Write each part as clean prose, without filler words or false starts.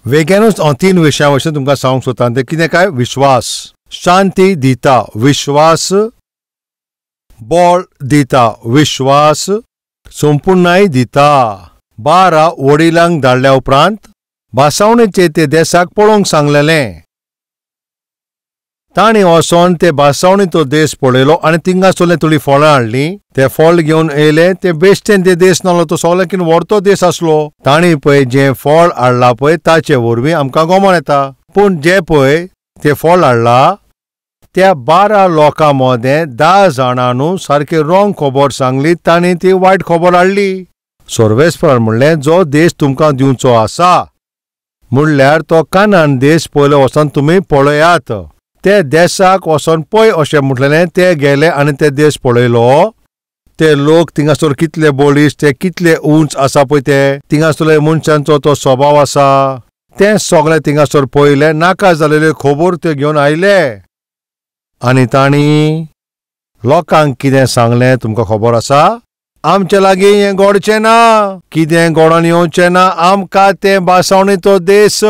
वेग्यानूच हांव 3 विशयां वयल्यान तुमकां सांगूंक सोदता. तें कितें काय? विश्वास शांती दिता, विश्वास बळ दिता, विश्वास संपूर्णाय दिता. 12 वडिलांक धाडल्या उपरांत भासावणेचे ते देसाक पळोवंक सांगलेलें. तांणी वचोन ते भासावणी तो देश पळयलो आनी थिंगासरलें थोडीं फळां हाडलीं. ते फळ घेवन येयले. ते बेश्टेन ते देश नासलो, तो सगळ्याकीन व्हडतो देश आसलो. तांणी पळय जें फळ हाडलां पळय ताचे वरवीं आमकां गोमोन येता. पूण जे पळय ते फळ हाडलां त्या 12 लोकां मदें 10 जाणांनू सारकें रोंग खबर सांगली, तांणी ती वायट खबर हाडली. सर्वेस्परान म्हणलें, जो देश तुमकां दिवचो आसा म्हणल्यार तो कानान देश पयलो वचोन तुमी पळयात. ते देसाक वचोन पळय अशें म्हटलेलें. ते गेले आनी ते देश पळयलो. ते लोक थिंगासर कितले बळिश्ट, ते कितले उंच आसा पळय, ते थिंगासरले मनशांचो तो स्वभाव आसा, ते सगळे थिंगासर पळयले. नाका जालेल्यो खबर त्यो घेवन आयले आनी तांणी लोकांक कितें सांगलें तुमकां खबर आसा? आमचे लागीं हें घडचें ना, कितें घडोवन येवचें ना, आमकां तें भासावणी तो देश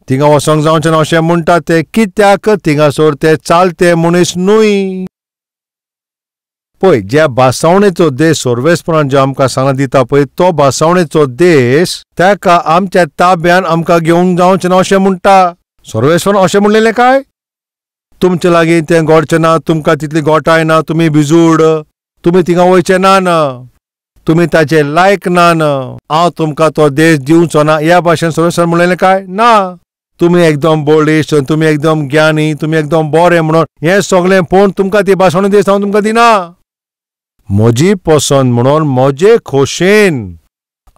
थिंगा वचोंक जावचें ना अशें म्हणटा ते. कित्याक? थिंगासर ते चालते मनीस न्हय. पळय, ज्या भासावणेचो देश सर्वेस्परान जो आमकां सांगला दिता पळय, तो भासावणेचो देश ताका आमच्या ताब्यान आमकां घेवंक जावचें ना अशें म्हणटा. सर्वेस्परान अशें म्हणलेलें काय? तुमचे लागीं तें घडचें ना, तुमकां तितली गोठाय ना, तुमी भिजूड, तुमी थिंगा वयचे ना, तुमी ताचे लायक ना, हांव तुमकां तो देश दिवचो ना, ह्या भाशेन सर्वेस्परान म्हणलेलें काय? ना. तुमी एकदम बळिश्ट, तुमी एकदम ज्ञानी, तुमी एकदम बरे म्हणून हें सगळें पळोवन तुमकां ती भासावणी देश हांव तुमकां दिना. म्हजी पसंत म्हणून म्हजे खोशेन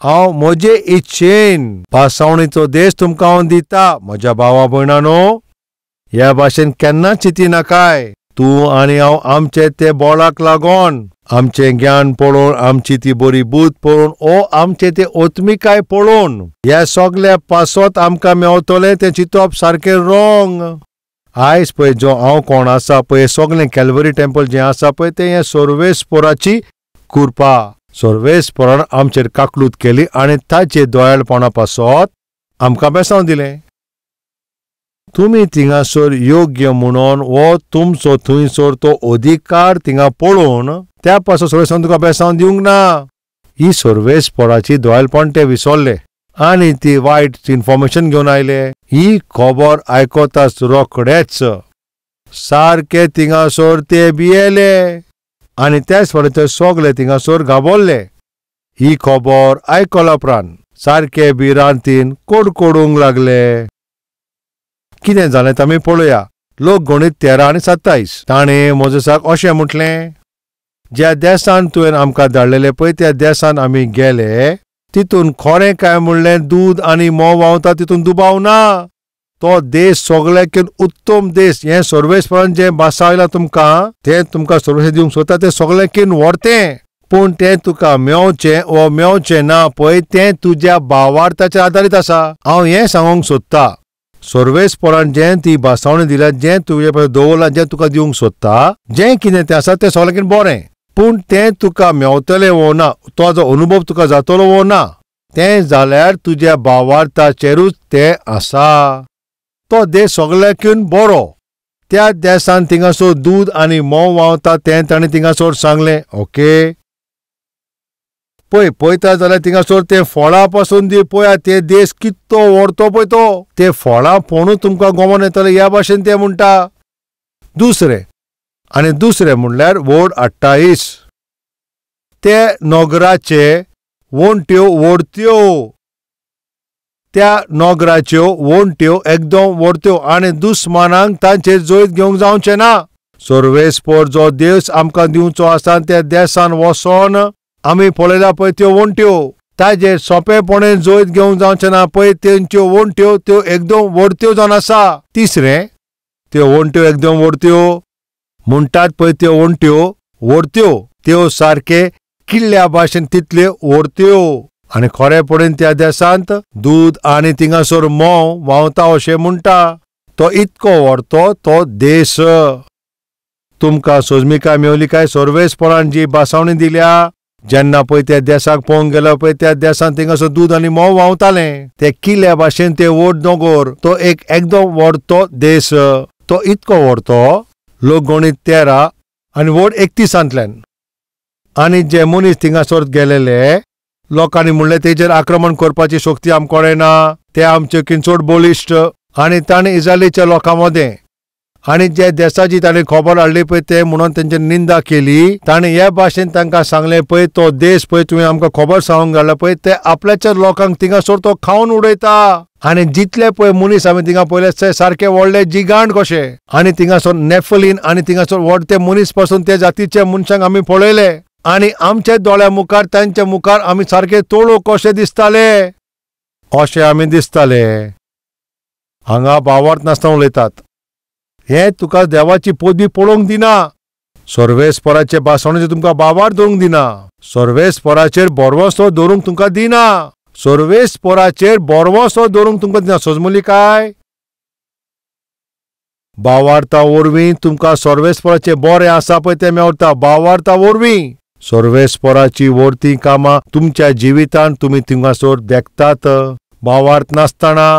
हांव म्हजे इच्छेन भासावणीचो देश तुमकां हांव दिता. म्हज्या भावा भयणानो, ह्या भाशेन केन्ना चिंतिनाकाय. तूं आनी हांव आमचे ते बोळाक लागोन, आमचें ज्ञान पळोवन, आमची ती बरी बूद पळोवन, ओ आमचे ते ओत्मिकाय पळोवन ह्या सगल्या पासत आमकां मेवतलें तें चिंतप सारकें रोंग. आयज पळय जो हांव कोण आसा पळय, सगळें कॅल्वरी टेम्पल जें आसा पळय तें हें सर्वेस्पराची कृपा. सर्वेस्परान आमचेर काकलूत केली आनी ताचे दोयाळपणा पासत आमकां बेसांव दिलें. तुमी थिंगासर योग्य म्हणून वो तुमचो थंयसर तो अधिकार थिंगा पळोवन त्या पासून सर्वेस्परान तुका बेसांव दिवंक ना. ही सर्वेस्पराची दोयाळपण ते विसरले आनी ती वायट इन्फॉर्मेशन घेवन आयले. ही खबर आयकताच रोखडेच सारके थिंगासर ते भियेले आनी त्याच फावटी ते सगळे थिंगासर घाबरले. ही खबर आयकल्या उपरांत सारके भिरांतीन कडकडूंक लागले. कितें जालें तें आमी पळोवया. लोक गणीत 13 आनी 27. ताणें मोजेसाक अशें म्हटलें, ज्या देसान तुवें आमकां धाडलेले पळय त्या देसान आमी गेले, तितून खरें काय म्हणलें दूद आनी म्होंव व्हांवता तितून दुबाव ना. तो देश सगळ्याकीन उत्तम देश. हें सर्वेस्परान जें भासायलां तुमकां तें तुमकां सर्वेस्पर दिवंक सोदता, तें सगळ्याकीन व्हरतें. पूण तें तुका मेवचें वो मेवचें ना पळय तें तुज्या भावार्थाचेर आदारीत आसा. हांव हें सांगूंक सोदता, सर्वेस्परान जें ती भासावणी दिल्या, जें तुजे पळय दवरलां, जें तुका दिवंक सोदता, जें कितें तें आसा तें सगळ्याकीन बरें. पूण तें तुका मेवतलें वो ना, तो अनुभव तुका जातलो वो ना, तें जाल्यार तुज्या भावार्थाचेरूच तें आसा. तो देश सगळ्याकून बरो. त्या देसान थिंगासर दूद आनी म्होंव व्हांवता तें ताणें थिंगासर सांगलें. ओके, पळय पळयता जाल्यार थिंगासर ते फळां पासून दी पळया, ते देश कितलो व्हरतो पळय तो, ते फळां पळोवनूच तुमकां गोमोन येतलें ह्या भाशेन ते म्हणटा. दुसरें आनी दुसरें म्हणल्यार वड 28. ते नोगराचे वणट्यो व्हडत्यो, त्या नोगराच्यो वणट्यो एकदम व्हडत्यो आनी दुस्मानांक तांचेर जैत घेवंक जावचें ना. सर्वेस्पर जो देश आमकां दिवचो आसा त्या देसान वचोन आमी पळयला पळय त्यो वणट्यो, ताजेर सोंपेपणे जैत घेवंक जावचें ना पळय तेंच्यो वणट्यो त्यो एकदम व्हडत्यो जावन आसा. तिसरें, त्यो वणट्यो एकदम व्हडत्यो म्हणटात पळय, त्यो वणट्यो व्हडत्यो त्यो सारके किल्ल्या भाशेन तितल्यो व्हडत्यो. आनी खरेपणीन त्या देशांत दूद आनी थिंगासर म्होंव व्हांवता अशें म्हणटा. तो इतको व्हरतो तो देश. तुमकां सोजमिकाय मेवली काय? सर्वेस्परान जी भासावणी दिल्या जेन्ना पळय त्या देसाक पळोवंक गेलो पळय त्या देसान थिंगासर दूद आनी म्होंव व्हांवतालें. ते किल्ल्या भाशेन ते व्हड दोंगोर, तो एक एकदम व्हडतो देस, तो इतको व्हडतो लोक गणीत 13 आनी व्हड 31. आनी जे मनीस थिंगासर गेलेले लोकांनी म्हणलें तेजेर आक्रमण करपाची शक्ती आमकां कडेन ना, ते आमचे किन चड बळिश्ट. आनी ताणें इज्रायलीच्या लोकां मदें आनी जे देसाची ताणें खबर हाडली पळय ते म्हणून तेंची निंदा केली. ताणें हे भाशेन तांकां सांगलें पळय तो देश पळय तुवें आमकां खबर सांगूंक घातला पळय ते आपल्याच्या लोकांक थिंगासर तो खावन उडयता. आनी जितले पळय मनीस आमी थिंगा पळयले ते सारके व्हडले जिगांड कशे. आनी थिंगासर नेफलीन आनी थिंगासर व्हड ते मनीस पासून ते जातीच्या मनशांक आमी पळयले आनी आमच्या दोळ्या मुखार तांच्या मुखार आमी सारके तोळो कशे दिसताले, अशे आमी दिसताले. हांगा भावार्थ नासतना उलयतात. हें तुका देवाची पदवी पळोवंक दिना, सर्वेस्पराचे भाशणाचेर तुमकां भावार्थ दवरूंक दिना, सर्वेस्पराचेर भरवंसो दवरूंक तुमकां दिना, सर्वेस्पराचेर भरवंसो दवरूंक तुमकां दिना. सजमुली काय भावार्था वरवीं तुमकां सर्वेस्पराचें बरें आसा पळय तें मेवता. भावार्था वरवीं सर्वेस्पराची व्हडती कामां तुमच्या जिवितांत तुमी थिंगासर देखतात. भावार्थ नासतना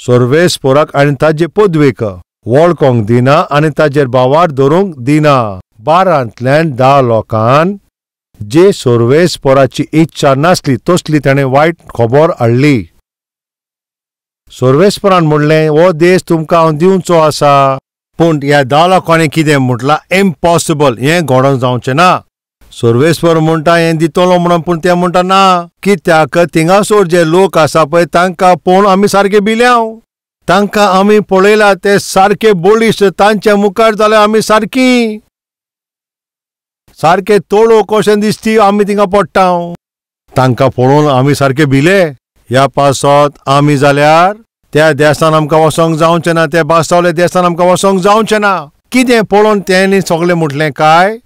सर्वेस्पराक आनी ताजे पदवेक वळखोंक दिना आनी ताजेर भावार्थ धरूंक दिना. 12 10 लोकान जे सर्वेस्पराची इच्छा नासली तसली ताणें वायट खबर हाडली. सर्वेस्परान म्हणलें हो देश तुमकां हांव दिवचो आसा, पूण ह्या 10 लोकांनी कितें म्हटलां इम्पॉसिबल, हें घडोवंक जावचें ना. सर्वेस्पर म्हणटा हें दितलो म्हणून, पूण ते म्हणटा ना, कित्याक थिंगासर जे लोक आसा पळय तांकां पळोवन आमी सारके भिल्याव, तांकां आमी पळयला ते सारके बळिश्ट, तांच्या मुखार जाल्यार आमी सारकी सारके तोळो कशें दिसती आमी थिंगा पडटा, तांकां पळोवन आमी सारके भिले. ह्या पासत आमी जाल्यार त्या देसान आमकां वचोंक जावचें ना, त्या बासावले देसान आमकां वचोंक जावचें ना. कितें पळोवन तेणी सगळें म्हटलें काय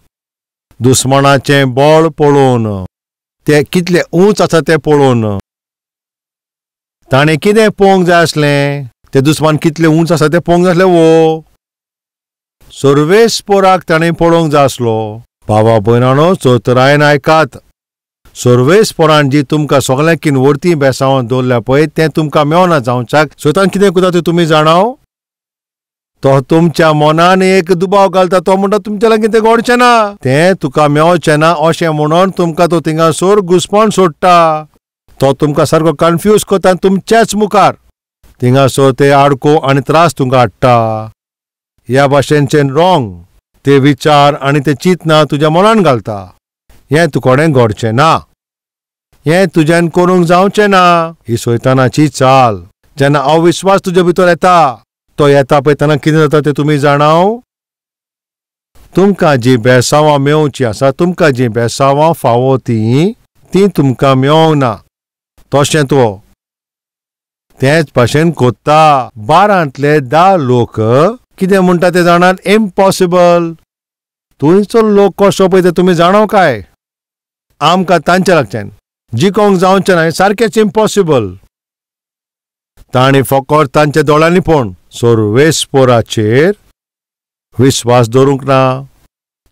दुस्मनाचें बळ पळोवन, ते कितले उंच आसा तें पळोवन. ताणें कितें पळोवंक जाय आसलें, ते दुस्मान कितले उंच आसा तें पळोवंक जाय आसलें. वो सर्वेस्पराक ताणें पळोवंक जाय आसलो. बाबा भयणानो चतुरायेन आयकात, सर्वेस्परान जी तुमकां सगळ्यांकीन वरती बेसावन दवरल्या पळय तें तुमकां मेवना जावच्याक स्वतान कितें करता तें तुमी जाणाव. तो तुमच्या मनान एक दुबाव घालता, तो म्हणटा तुमच्या लागीं तें घडचें ना, तें तुका मेवचें ना अशें म्हणून तुमकां तो थिंगासर घुसपण सोडटा. तो तुमकां सारको कन्फ्यूज करता तुमच्याच मुखार थिंगासर ते आडको आनी त्रास तुमकां हाडटा. ह्या भाशेनचें रॉंग ते विचार आनी ते चिंतना तुज्या मनान घालता, हें तुकोडें घडचें ना, हें तुज्यान करूंक जावचें ना. ही सैतानाची चाल. जेन्ना अविश्वास तुजे भितर येता, तो येता पळय तेन्ना कितें जाता तें तुमी जाणाव. तुमकां जीं बेसांवां मेवचीं आसा, तुमकां जीं बेसांवां फावो तीं तीं तुमकां मेवंक ना. तशें तो तेच भाशेन कोत्ता. 12 10 लोक कितें म्हणटा ते जाणात, इम्पॉसिबल. थंयचो लोक कसो पळय ते तुमी जाणाव काय, आमकां तांच्या लागच्यान जिकोंक जावचें ना, सारकेंच इम्पॉसिबल. ताणें फकत तांच्या दोळ्यांनी पळोवन सर्वेस्पराचेर विस्वास दवरूंक ना.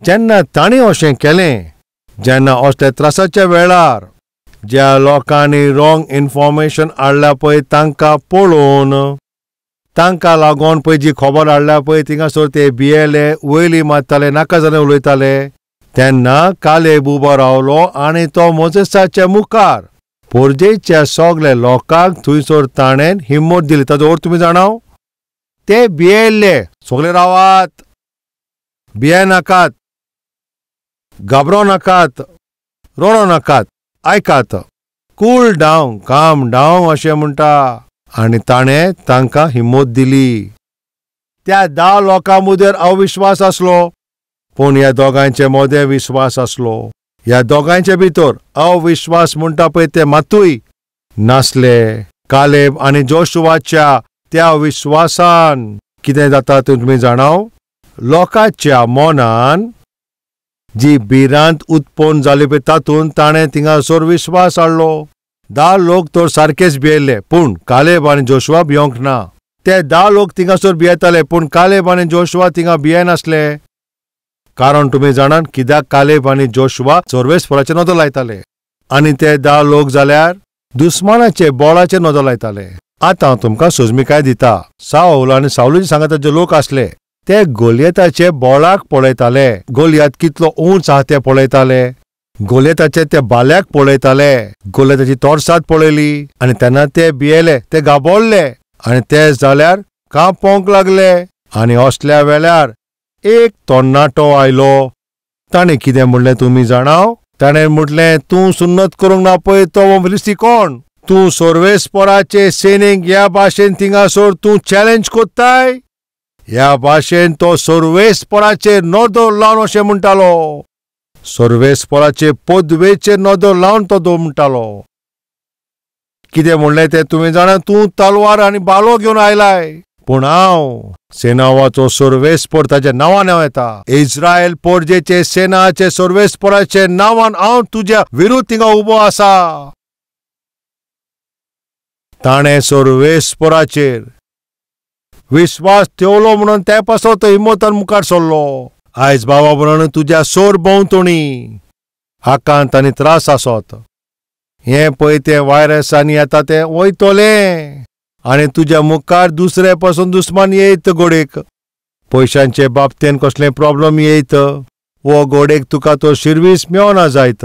जेन्ना ताणें अशें केलें, जेन्ना असल्या त्रासाच्या वेळार ज्या लोकांनी रॉंग इन्फॉर्मेशन हाडल्या पळय तांकां पळोवन, तांकां लागून पळय जी खबर हाडल्या पळय थिंगासर ते भियेले, वयली मारताले, नाका जालें उलयताले. तेन्ना कालेब उबो रावलो आनी तो मोजेसाच्या मुखार पोरजेच्या सगल्या लोकांक थंयसर ताणें हिम्मत दिली. ताजो अर्थ तुमी जाणाव, ते भियेल्ले, सगळे रावात, भिये नाकात, घाबरो नाकात, रडो नाकात, आयकात, कूल डावन, काम डावन अशें म्हणटा. आनी ताणें तांकां हिम्मत दिली. त्या 10 लोकां मदेर अविश्वास आसलो, पूण ह्या दोगांयचे मदें विश्वास आसलो. ह्या दोगांयचे भितर अविश्वास म्हणटा पळय ते मातूय नासले. कालेब आनी जोशुआच्या त्या विश्वासान कितें जाता तें तुमी जाणाव. लोकांच्या मनान जी भिरांत उत्पन्न जाली पळय तातूंत ताणें थिंगासर विश्वास हाडलो. 10 लोक तर सारकेच भियेल्ले, पूण कालेब आनी जोशुआ भियोंक ना. ते 10 लोक थिंगासर भियेताले, पूण कालेब आनी जोशुआ थिंगा भियेनासले. कारण तुमी जाणात कित्याक कालेब आनी जोशुआ सर्वेस्पराचेर नदर लायताले आनी ते 10 लोक जाल्यार दुस्मानाचे बोळाचेर नदर लायताले. आतां हांव तुमकां सोजमिकाय दिता. सावल आनी सावलूचे सांगाता जे लोक आसले ते गोलियताचे बोळाक पळयताले. गोलियत कितलो उंच आहा ते पळयताले, गोलियताचे ते बाल्याक पळयताले, गोलियताची तोरसाद पळयली आनी तेन्ना ते भियेले, ते गाबोल्ले आनी ते जाल्यार कांपोंक लागले. आनी असल्या वेळार एक तरणाटो आयलो. ताणें कितें म्हणलें तुमी जाणाव? ताणें म्हटलें, तूं सुन्नत करूंक ना पळय तो फिलिस्ती कोण? तूं सर्वेस्पराचे सेनेक ह्या भाशेन थिंगासर तूं चॅलेंज कोत्ताय? ह्या भाशेन तो सर्वेस्पराचेर नदर लावन अशें म्हणटालो. सर्वेस्पराचे पदवेचेर नदर लावन तो म्हणटालो. कितें म्हणलें तें तुमी जाणा? तूं तलवार आनी बालो घेवन आयलाय, पूण हांव सेनावाचो सर्वेस्पर ताच्या नांवान हांव येता. इस्रायल पोरजेचे सेनाचे सर्वेस्पराचे नांवान हांव तुज्या विरुद्ध थिंगा उबो आसा. ताणें सर्वेस्पराचेर विश्वास ठेवलो म्हणून त्या पासत तो हिम्मतान मुखार सरलो. आयज बाबा म्हणून तुज्या सोर भोंवतणी आकांत आनी त्रास आसत. हें पळय तें वायरस आनी येता तें वयतलें आनी तुज्या मुखार दुसरे पासून दुस्मान येयत. गोडेक पयशांचे बाबतीन कसलें प्रॉब्लम येयत, वो गोडेक तुका तो शिर्वीस मेवना जायत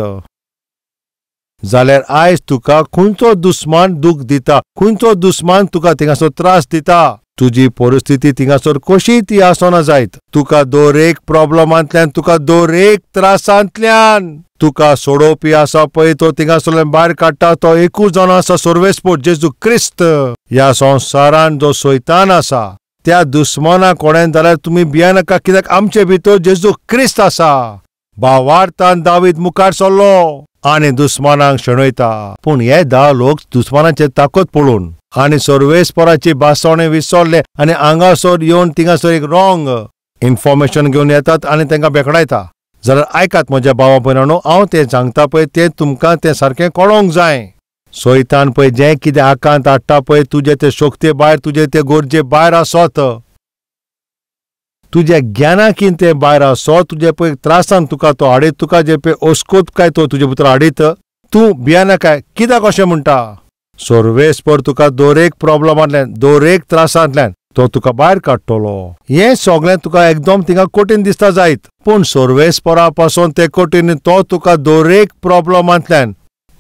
जाल्यार आयज तुका खंयचो दुस्मान दूख दिता, खंयचो दुस्मान तुका थिंगासर त्रास दिता. तुजी परिस्थिती थिंगासर कशी ती आसना जायत, तुका दर एक प्रॉब्लमांतल्यान, तुका दर एक त्रासांतल्यान तुका सोडोवपी आसा पळय तो थिंगासरल्यान भायर काडटा तो एकूच जावन आसा, सर्वेस्पर जेजू क्रिस्त. ह्या संवसारान जो सैतान आसा त्या दुस्माना कोणेन जाल्यार तुमी भियेनाका, कित्याक आमचे भितर जेजू क्रिस्त आसा. भावार्थान दावीद मुखार सरलो आनी दुस्मानाक शेणयता. पूण हे 10 लोक दुस्मानाचे ताकद पळोवन आनी सर्वेस्पराची भासणे विसरले आनी हांगासर येवन थिंगासर एक रॉंग इन्फॉर्मेशन घेवन येतात आनी तांकां बेकडायता. जाल्यार आयकात म्हज्या भावा भयणांनो, हांव तें सांगता पळय तें तुमकां तें सारकें कळोंक जाय. सैतान पळय जें कितें आकांत हाडटा पळय तुजे ते शक्ते भायर, तुजे ते गरजे भायर आसत, तुज्या ज्ञानाकीन तें भायर आसत, तुजे पळय त्रासान तुका तो हाडीत, तुका जे पळय ओस्कोत काय तो तुजे भितर हाडीत. तूं भियेनाकाय. कित्याक अशें म्हणटा? सर्वेस्पर तुका दर एक प्रॉब्लमांतल्यान, दर एक त्रासांतल्यान तो तुका भायर काडटलो. हें सगळें तुका एकदम थिंगा कठीण दिसता जायत, पूण सर्वेस्परा पासून ते कठीण तो तुका दर एक प्रॉब्लमांतल्यान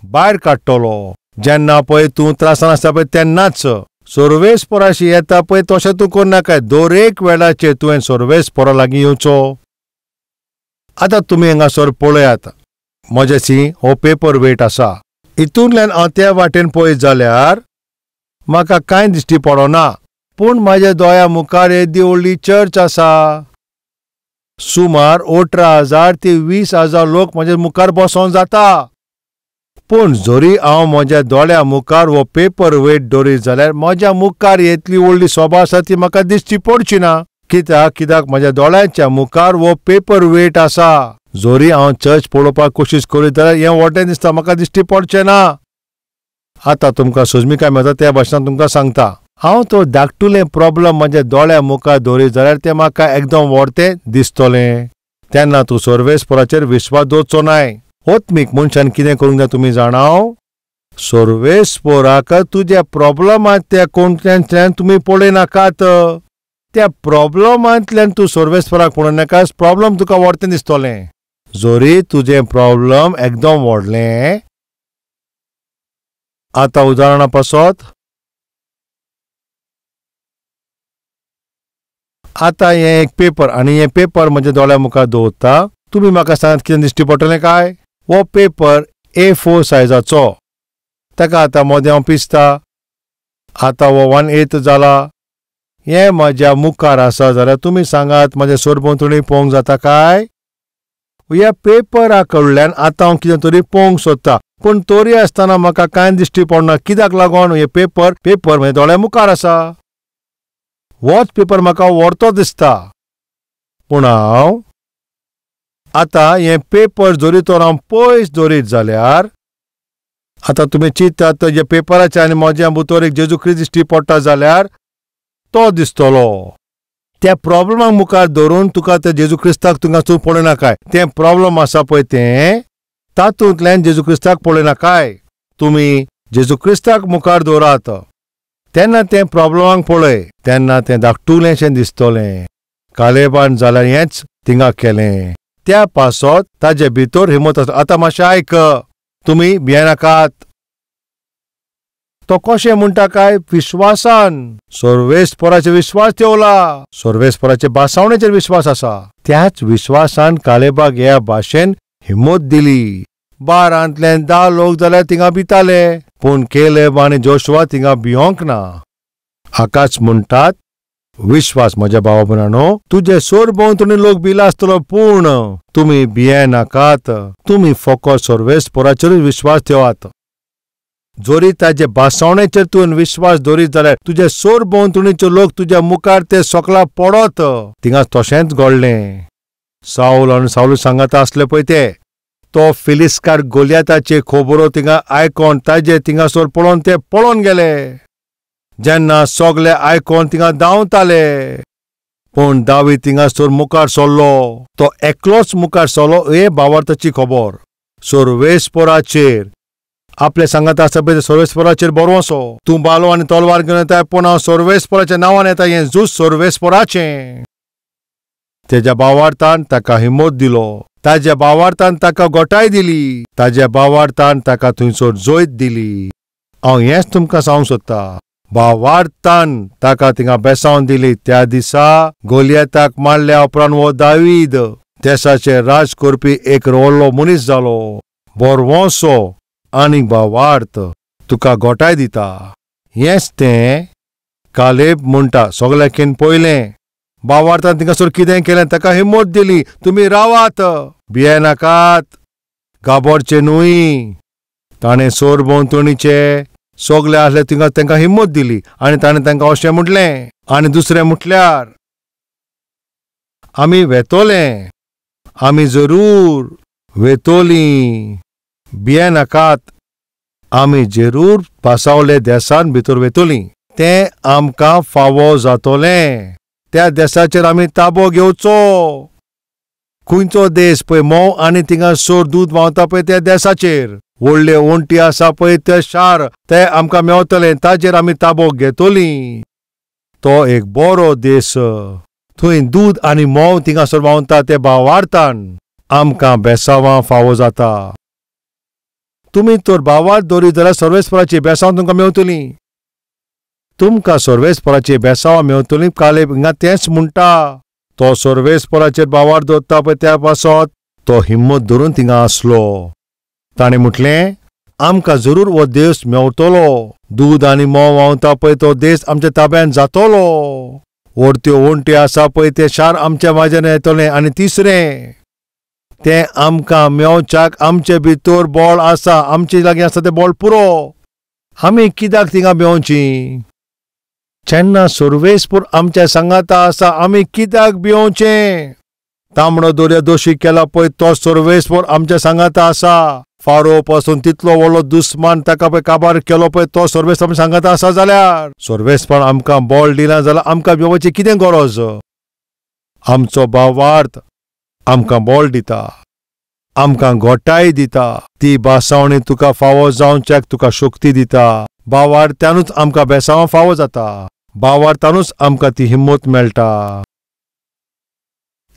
भायर काडटलो. जेन्ना पळय तूं त्रासान आसता पळय तेन्नाच सर्वेस्पराशी येता पळय तशें तूं करनाकाय. दर एक वेळाचेर तुवें सर्वेस्परा लागीं येवचो. आतां तुमी हांगासर पळयात, म्हजेशी हो पेपर वेट आसा. हितूंतल्यान हांव त्या वाटेन पळयत जाल्यार म्हाका कांय दिश्टी पडना, पूण म्हाज्या दोळ्या मुखार येदी व्हडली चर्च आसा. सुमार 18,000 ते 20,000 लोक म्हज्या मुखार बसोन जाता. पूण जरी हांव म्हज्या दोळ्या मुखार हो पेपर वेट दवरीत जाल्यार म्हज्या मुखार येतली व्हडली सोबा आसा ती म्हाका दिश्टी पडची ना. कित्याक? कित्याक म्हज्या दोळ्यांच्या मुखार हो पेपर वेट आसा. जरी हांव चर्च पळोवपाक कोशिश करीत जाल्यार हें व्हडलें दिसता, म्हाका दिश्टी पडचें ना. आतां तुमकां सोजमिकाय मेळटा त्या भाशणान तुमकां सांगता, हांव तो धाकटुलें प्रॉब्लम म्हज्या दोळ्या मुखार दवरीत जाल्यार तें म्हाका एकदम व्हडतें दिसतलें. तेन्ना तूं सर्वेस्पराचेर विश्वास दवरचो नाय. आत्मीक मनशान कितें करूंक जाय तुमी जाणाव? सर्वेस्पराक तुज्या प्रॉब्लमांत त्या कोणत्यांतल्यान तुमी पळयनाकात, त्या प्रॉब्लमांतल्यान तूं सर्वेस्पराक पळोवनाका, प्रॉब्लम तुका व्हडतें दिसतलें. जरी तुजें प्रॉब्लम एकदम व्हडलें, आतां उदाहरणा पासत आतां हें एक पेपर आनी हें पेपर म्हज्या दोळ्या मुखार दवरता. तुमी म्हाका सांगात कितें दिश्टी पडटलें काय? हो पेपर A4 सायजाचो, ताका आतां मदें हांव पिसता. आतां हो 1/8 जाला. हें म्हज्या मुखार आसा जाल्यार तुमी सांगात म्हज्या सरभोंवतणी पळोवंक जाता काय? ह्या पेपरा कडल्यान आतां हांव कितें तरी पळोवंक सोदता, पूण तरी आसतना म्हाका कांय दिश्टी पडना. कित्याक लागून? हे पेपर पेपर म्हज्या दोळ्या मुखार आसा. होच पेपर म्हाका व्हरतो दिसता, पूण हांव आतां हें पेपर जरी तर हांव पयस दवरीत जाल्यार आतां तुमी चिंतात जे पेपराचे आनी म्हज्या भितर एक जेजू क्रिस्त दिश्टी पडटा जाल्यार तो दिसतलो. त्या प्रॉब्लमाक मुखार धरून तुका त्या जेजू क्रिस्ताक तुका तूं पळयनाकाय. तें प्रॉब्लम आसा पळय तें तातूंतल्यान जेजू क्रिस्ताक पळयनाकाय. तुमी जेजू क्रिस्ताक मुखार दवरात तेन्ना तें प्रॉब्लमाक पळय, तेन्ना तें धाकटुलेंशें दिसतलें. कालेबान जाल्यार हेंच थिंगा केलें. त्या पासत ताजे भितर हिम्मत आसा. आतां मातशें आयक, तुमी भियेनाकात. तो कशें म्हणटा काय? विश्वासान. सर्वेस्पराचेर विश्वास ठेवला, सर्वेस्पराचे बासावणेचेर विश्वास आसा. त्याच विश्वासान कालेबाक ह्या भाशेन हिम्मत दिली. 12 10 लोक जाल्यार थिंगा भिताले, पूण केलेब आनी जोशुआ थिंगा भियोंक ना. हाकाच म्हणटात विश्वास. म्हज्या भावा भयणांनो, तुजे सरभोंवतणी लोक भिला आसतलो, पूण तुमी भियेनाकात. तुमी फकत सर्वेस्पराचेरूच विश्वास ठेवात. जरी ताजे बासावणेचेर तुवें विश्वास दवरीत जाल्यार तुजे सरभोंवतणीचे लोक तुज्या मुखार ते सकला पडत. थिंगा तशेंच घडलें. सावल आनी सावलू सांगाता आसले पळय ते, तो फिलिस्कार गोलियाताचे खबरो थिंगा आयकोन ताजे थिंगासर पळोवन ते पळोवन गेले. जेन्ना सगळे आयकोन थिंगा धांवताले, पूण दावीद थिंगासर मुखार सरलो. तो एकलोच मुखार सरलो. हे भावार्थाची खबर सर्वेस्पराचेर आपले सांगाता आसा पळय, सर्वेस्पराचेर बरोवचो. तूं बालो आनी तलवार घेवन येता, पूण हांव सर्वेस्पराच्या नांवान येता. हें झूज सर्वेस्पराचें. तेज्या भावार्थान ताका हिम्मत दिलो, ताज्या भावार्थान ताका गोटाय दिली, ताज्या भावार्थान ताका थंयसर जैत दिली. हांव हेंच तुमकां सांगूंक सोदता. भावार्थान ताका थिंगा बेसावन दिली. त्या दिसा गोलियाताक मारल्या उपरांत हो दावीद देशाचेर राज करपी एक व्हडलो मनीस जालो. बरवंसो आनी भावार्थ तुका गोटाय दिता. हेंच तें कालेब म्हणटा. सगळ्यांकीन पयलें भावार्थान थिंगासर कितें केलें, ताका हिम्मत दिली. तुमी रावात, भियेनाकात, घाबरचें न्हय. ताणें सरभोंवतणीचे सगळे आसले थिंगा तांकां हिम्मत दिली आनी ताणें तांकां अशें म्हटलें. आनी दुसरें म्हटल्यार आमी वेतोले, आमी जरूर वेतोली, भियेनाकात, आमी जरूर पासावले देसान भितर वेतोली. तें आमकां फावो जातोलें. त्या देसाचेर आमी ताबो घेवचो. खंयचो देश पळय मोव आनी थिंगासर दूद व्हांवता पळय त्या देसाचेर, व्हडले वण्टी आसा पळय ते शार, ते आमकां मेवतले, ताजेर आमी ताबो घेतोली. तो एक बरो देश, थंय दूद आनी म्होंव थिंगासर व्हांवता. ते भावार्थान आमकां बेसांवां फावो जाता. तुमी तर भावार्थ दवरीत जाल्यार सर्वेस्पराची बेसांव तुमकां मेवतली. तुमकां सर्वेस्पराची बेसांवां मेवतली. कालेब हिंगा तेंच म्हणटा. तो सर्वेस्पराचेर भावार्थ दवरता पळय त्या पासत तो हिम्मत धरून थिंगा आसलो. ताणें म्हटलें आमकां जरूर हो देश मेवतलो. दूद आनी म्होंव व्हांवता पळय तो देश आमच्या ताब्यान जातलो. वरत्यो वण्टी आसा पळय तें शार आमच्या माज्यान येतलें. आनी तिसरें, तें आमकां मेवच्याक आमचे भितर बळ आसा, आमचे लागीं आसा तें बळ पुरो. आमी कित्याक थिंगा भिवची? जेन्ना सर्वेस्पर आमच्या सांगाता आसा, आमी कित्याक भिवचें? तांबडो दर्या दोशी केला पळय तो सर्वेस्पर आमच्या सांगाता आसा. फारो पासून तितलो व्हडलो दुस्मान ताका पळय काबार केलो पळय तो सर्वेस्पर आमच्या सांगाता आसा जाल्यार सर्वेस्पर आमकां बळ दिना जाल्यार आमकां भिवपाची कितें गरज? आमचो भावार्थ आमकां बळ दिता, आमकां गोटाय दिता. ती बासावणी तुका फावो जावच्याक तुका शक्ती दिता. भावार्थानूच आमकां बेसांवां फावो जाता. भावार्थानूच आमकां ती हिम्मत मेळटा.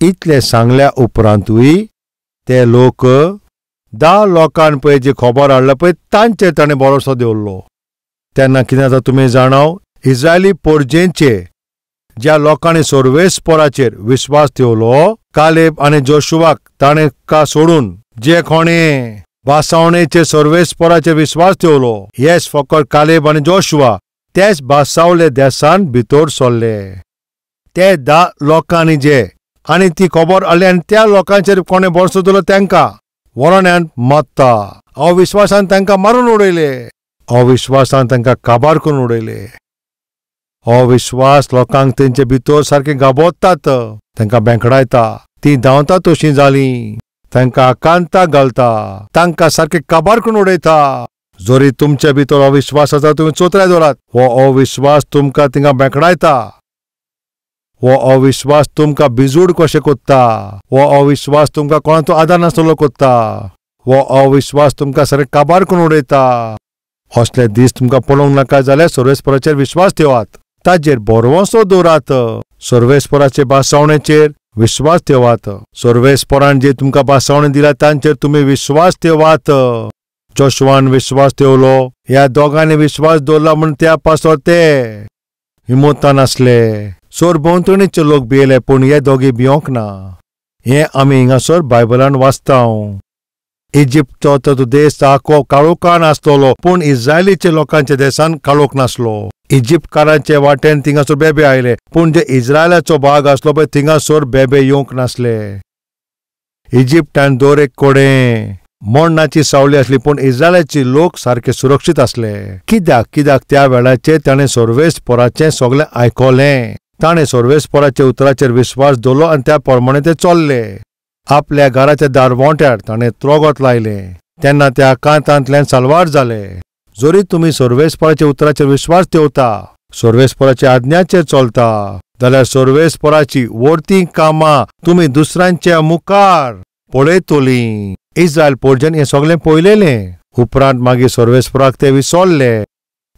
इतलें सांगल्या उपरांतूय ते लोक 10 लोकांक पळय जी खबर हाडल्या पळय तांचेर ताणें भरोसो दवरलो. तेन्ना कितें जाता तुमी जाणाव? इस्रायली पोरजेंचे ज्या लोकांनी सर्वेस्पराचेर विश्वास ठेवलो, कालेब आनी जोशुआक ताणें का सोडून जे कोणे बासावणेचेर सर्वेस्पराचेर विश्वास ठेवलो, येस फकत कालेब आनी जोशुआ तेच बासावले देसान भितर सरले. ते 10 लोकांनी जे आनी ती खबर आसली आनी त्या लोकांचेर कोणें भरसो दवरलो तांकां वरण्यान मारता. अविश्वासान तांकां मारून उडयले, अविश्वासान तांकां काबार करून उडयले. अविश्वास लोकांक तेंचे भितर सारकें गाबोतात, तांकां बेंकडायता. ती धांवता तशीं जालीं, तांकां आकांताक घालता, तांकां सारकें काबार करून उडयता. जरी तुमचे भितर अविश्वास आसा, तुमी चोत्राय दवरात, हो अविश्वास तुमकां थिंगा बेंकडायता. हो अविश्वास तुमकां बिजूड कशें कोत्ता, हो अविश्वास तुमकां कोणाचो आदार नासतलो कोत्ता, हो अविश्वास तुमकां सारकें काबार करून उडयता। असले दीस तुमकां पळोवंक नाका जाल्यार सर्वेस्पराचेर विश्वास ठेवात, ताजेर भरवंसो दवरात, सर्वेस्पराचे भासावणेचेर विश्वास ठेवात। सर्वेस्परान जे तुमकां भासावणी दिला तांचेर तुमी विश्वास ठेवात। जोशुआन विश्वास ठेवलो, ह्या दोगांनी विश्वास दवरला म्हूण त्या पासत ते हिमोतान आसले। सरभोंवतणीचे लोक भियेले पूण हे दोगी भियोंक ना। हें आमी हिंगासर बायबलान वाचता। इजिप्टचो तो देश आखो काळोखान आसतलो पूण इस्रायलीच्या लोकांच्या देशान काळोख नासलो। इजिप्तकारांचे वाटेन थिंगासर बेबे आयले पूण जे इस्रायलाचो भाग आसलो पळय थिंगासर बेबे येवंक नासले। इजिप्तान दर एक कडेन मरणाची सावली आसली पूण इस्रायलाचे लोक सारके सुरक्षीत आसले। कित्याक? कित्याक त्या वेळाचेर ताणें सर्वेस्पराचें सगळें आयकलें, ताणें सर्वेस्पराच्या उतराचेर विश्वास दवरलो आनी त्या प्रमाणे ते चल्ले। आपल्या घराच्या दारवंट्यार ताणें त्रोगत लायलें, तेन्ना त्या कांतांतल्यान साल्वार जाले। जरी तुमी सर्वेस्पराच्या उतराचेर विश्वास ठेवता, सर्वेस्पराच्या आज्ञाचेर चलता जाल्यार सर्वेस्पराची वर्ती कामां तुमी दुसऱ्यांच्या मुखार पळयतलीं। इस्रायल पोर्जन हें सगळें पळयलें, उपरांत मागीर सर्वेस्पराक ते विसरले।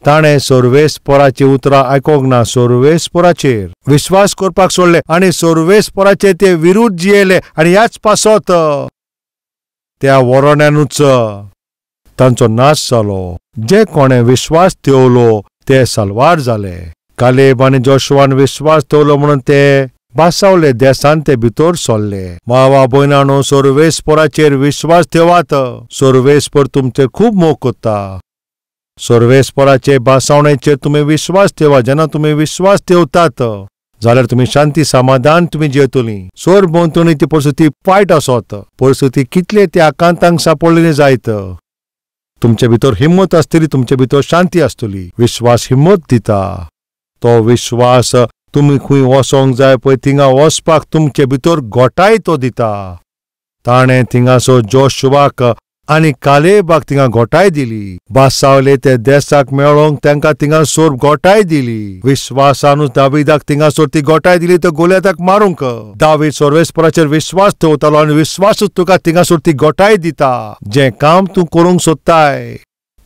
ताणें सर्वेस्पराची उतरां आयकूंक ना, सर्वेस्पराचेर विश्वास करपाक सोडले आनी सर्वेस्पराचे ते विरुद्ध जियेले आनी ह्याच पासत त्या वरण्यानूच तांचो नाश जालो। जे कोणें विश्वास ठेवलो ते साल्वार जाले। कालेब आनी जोशुआन विश्वास ठेवलो म्हणून ते बासावले देसान ते भितर सरले। मावा भयणानो, सर्वेस्पराचेर विश्वास ठेवात, सर्वेस्पर तुमचेर खूब मोग करता। सर्वेस्पराचे भासावणेचेर तुमी विश्वास ठेवा। जेन्ना तुमी विश्वास ठेवतात जाल्यार तुमी शांती समाधान तुमी जियेतलीं। सरभोंवतणी ती परिस्थिती वायट आसत, परिस्थिती कितले त्या आकांतांक सापडलेली जायत, तुमचे भितर हिम्मत आसतली, तुमचे भितर शांती आसतली। विश्वास हिम्मत दिता। तो विश्वास तुमी खंय वचोंक जाय पळय थिंगा वचपाक तुमचे भितर गोटाय तो दिता। ताणें थिंगासो जोशुआक आनी कालेबाक थिंगा गोटाय दिली। बासावले ते देसाक मेळोंक तांकां थिंगासर गोटाय दिली। विश्वासानूच दावीदाक थिंगासर ती गोटाय दिली तो गोलियाताक मारूंक। दावीद सर्वेस्पराचेर विश्वास ठेवतालो आनी विश्वासूच तुका थिंगासर ती गोटाय दिता। जें काम तूं करूंक सोदताय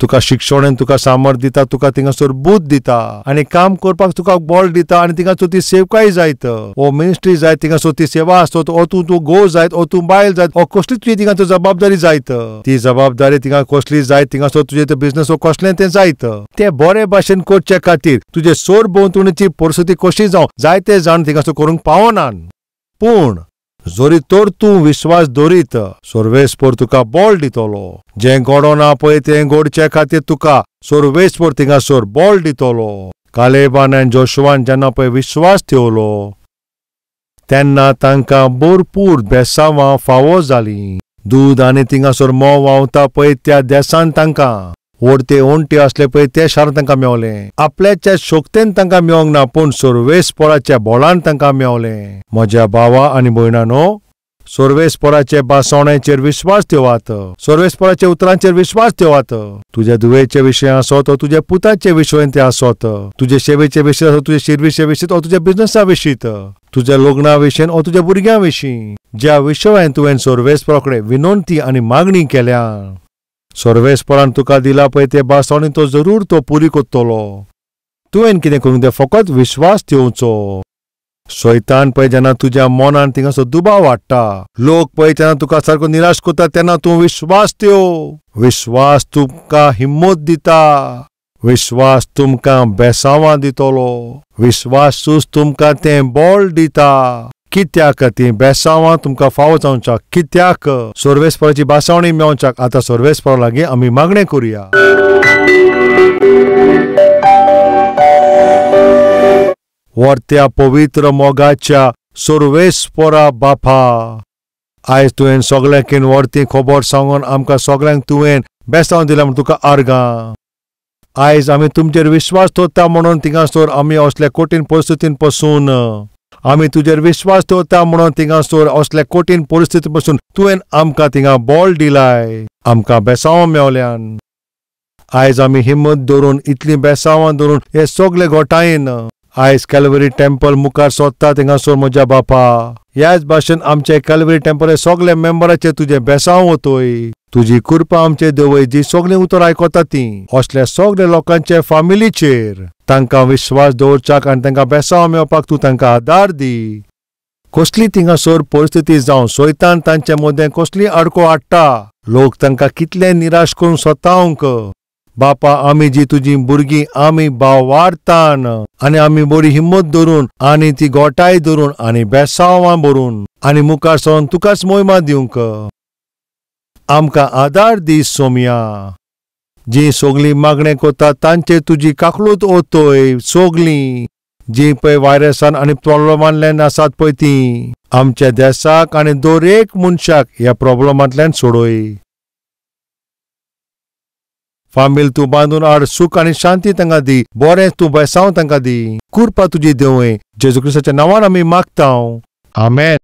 तुका शिक्षणेन तुका सामर्थ्य दिता, तुका थिंगासर बुद्ध दिता आनी काम करपाक तुका बळ दिता आनी थिंगासर ती सेवकाय जायत, ओ मिनिस्ट्री जायत, थिंगासर ती सेवा आसत, ओ तूं तूं घोव जायत, ओ तूं बायल जायत, ओ कसली तुजी थिंगासर जबाबदारी जायत, ती जबाबदारी थिंगा कसली जायत, थिंगासर तुजें तें बिजनस ओ कसलें तें जायत। तें बरे भाशेन करचे खातीर तुजे सरभोंवतणीची परिस्थिती कशी जावं जायते जाण थिंगासर करूंक पावनान, पूण जरी तर तूं विश्वास दवरीत सर्वेस्पर तुका बळ दितलो। जें घडोना पळय तें घडचे खातीर तुका सर्वेस्पर थिंगासर बळ दितलो। कालेबान आनी जोशुआन जेन्ना पळय विश्वास ठेवलो तेन्ना तांकां भरपूर बेसांवां फावो जालीं। दूद आनी थिंगासर म्होंव व्हांवता पळय त्या देसान तांकां ओडते ओंटे आसले पळय ते शार तांकां मेवलें। आपल्याच्या शक्तेन तांकां मेवंक ना पूण सर्वेस्पराच्या बळान तांकां मेवलें। म्हज्या भावा आनी भयणानो, सर्वेस्पराचे भासावणेचेर विश्वास ठेवात, सर्वेस्पराच्या उतरांचेर विश्वास ठेवात। तुज्या धुवेचे विशय आसत, तुज्या पुताचे विशय ते आसत, तुजे सेवेचे विशय आसत, तुजे शिरविशे विशीं, तुज्या बिजनसा विशीं, तुज्या लग्ना विशीं, ओ तुज्या भुरग्यां विशीं, ज्या विशयान तुवें सर्वेस्परा कडेन विनंती आनी मागणी केल्या, सर्वेस्परान तुका दिला पळय ते भासावणी तो जरूर तो पुरी करतलो। तुवें कितें करूंक जाय, फकत विश्वास ठेवचो। शैतान पळय जेन्ना तुज्या मनान थिंगासर दुबाव हाडटा, लोक पळय जेन्ना तुका सारको निराश करता तेन्ना तूं विश्वास ठेव। विश्वास तुमकां हिम्मत दिता, विश्वास तुमकां बेसांवां दितलो, विश्वासूच तुमकां तें बळ दिता। कित्याक ती बेसांवां तुमकां फावो जावच्याक, कित्याक सर्वेस्पराची भासावणी मेवच्याक। आतां सर्वेस्परा लागीं आमी मागणें करुया। वर्त्या पवित्र मोगाच्या सर्वेस्परा बापा, आयज तुवें सगळ्यांकीन वर्ती खबर सांगून आमकां सगळ्यांक तुवें बेसांव दिला म्हूण तुका आर्गां। आयज आमी तुमचेर विश्वास दवरता म्हणून थिंगासर आमी असल्या कठीण परिस्थितीन पसून, आमी तुजेर विश्वास दवरता म्हणून थिंगासर असल्या कठीण परिस्थिती पसून तुवें आमकां थिंगा बळ दिलाय, आमकां बेसांवां मेवल्यान। आयज आमी हिम्मत दवरून, इतलीं बेसांवां दवरून हे सगळे गोटायेन आयज कॅलवरी टेम्पल मुखार सोदता थिंगासर म्हज्या बापा. ह्याच भाशेन आमचे कॅलवरी टेम्पल सगळे मेंबराचे तुजें बेसांव वतोय. तुजी कृपा आमचे देवय जी सगळीं उतर आयकता ती असल्या सगल्या लोकांचे फामिलीचेर तांकां विश्वास दवरच्याक आनी तांकां बेसांव मेळपाक तूं तांकां आदार दी. कसली थिंगासर परिस्थिती जावं सोयतान तांचे मदें कसली आडको हाडटा लोक तांकां कितले निराश करून सोतावंक. बापा आमी जी तुजी भुरगीं आमी बावारतान आनी आमी बरी हिम्मत धरून आनी ती गोठाय धरून आनी बेसांवां भरून आनी मुखार सरून तुकाच मोहिमा दिवंक आमकां आदार दी सोमया. जी सगळीं मागणें करता तांचेर तुजी काकलूत ओतोय. सगळीं जी पळय वायरसान आनी प्रॉब्लमांतल्यान आसात पळय ती आमच्या देसाक आनी दर एक मनशाक ह्या प्रॉब्लमांतल्यान सोडय. फामील तूं बांदून हाड, सूख आनी शांती तांकां दी, बरें तूं बेसांव तांकां दी. कृपा तुजी देवय. जेजू क्रिस्ताच्या नांवान आमी मागता. आमेन.